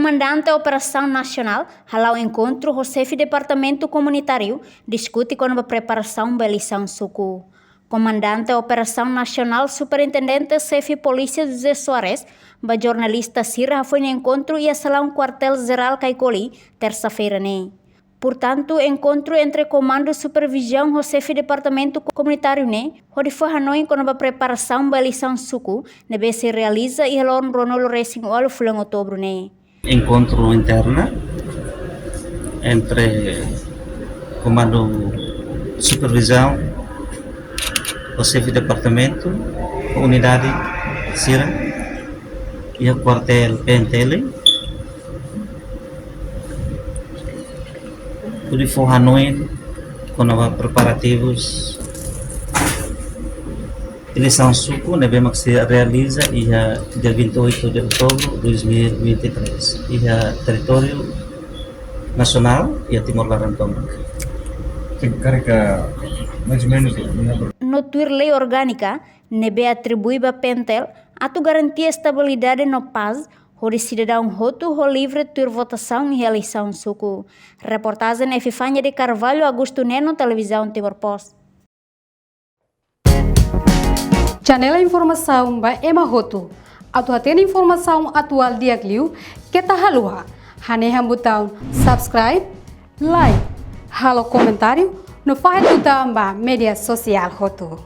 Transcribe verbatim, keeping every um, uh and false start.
Komandante Operasaun Nasionál hala'o enkontru ho xefe departamentu komunitáriu, diskute kona-ba preparasaun ba eleisaun suku. Komandante Operasaun Nasionál Superintendente Xefe Polísia José Soares ba jornalista sira hafoin enkontru iha salaun Kuartél Jerál Caicoli, tersa-feira ne'e. Portantu, enkontru entre Komandu Supervizaun ho xefe departamentu komunitáriu ne'e hodi fó hanoin kona-ba preparasaun ba eleisaun suku ne'ebé sei realiza iha loron ruanulu resin ualu fulan Outubru ne'e. Enkontru interna entre Komandu Supervizaun ho xefe departamentu, unidade sira iha kuartél P N T L, hodi fó hanoin kona-ba preparativus eleisaun suku ne'ebé mak sei realiza iha dia vinte e oito de outubro dois mil e vinte e três, iha territóriu nasionál, iha Timor laran tomak. Sim, karik, mais ou menos, né? No tuir lei orgánika ne'ebé atribui ba P N T L atu garantia estabilidade no pás, hodi sidadaun hotu ho livre tuir votasaun iha eleisaun suku. Reportajen Epifania de Carvalho, Augusto Neno, Televizaun Timor Post. Janela informasaun ba ema hotu. Atu hatene informasaun atuál di'ak liu, keta haluha hanehan butaun subscribe, like, halo komentáriu, no fahe tutan ba média sosiál hotu.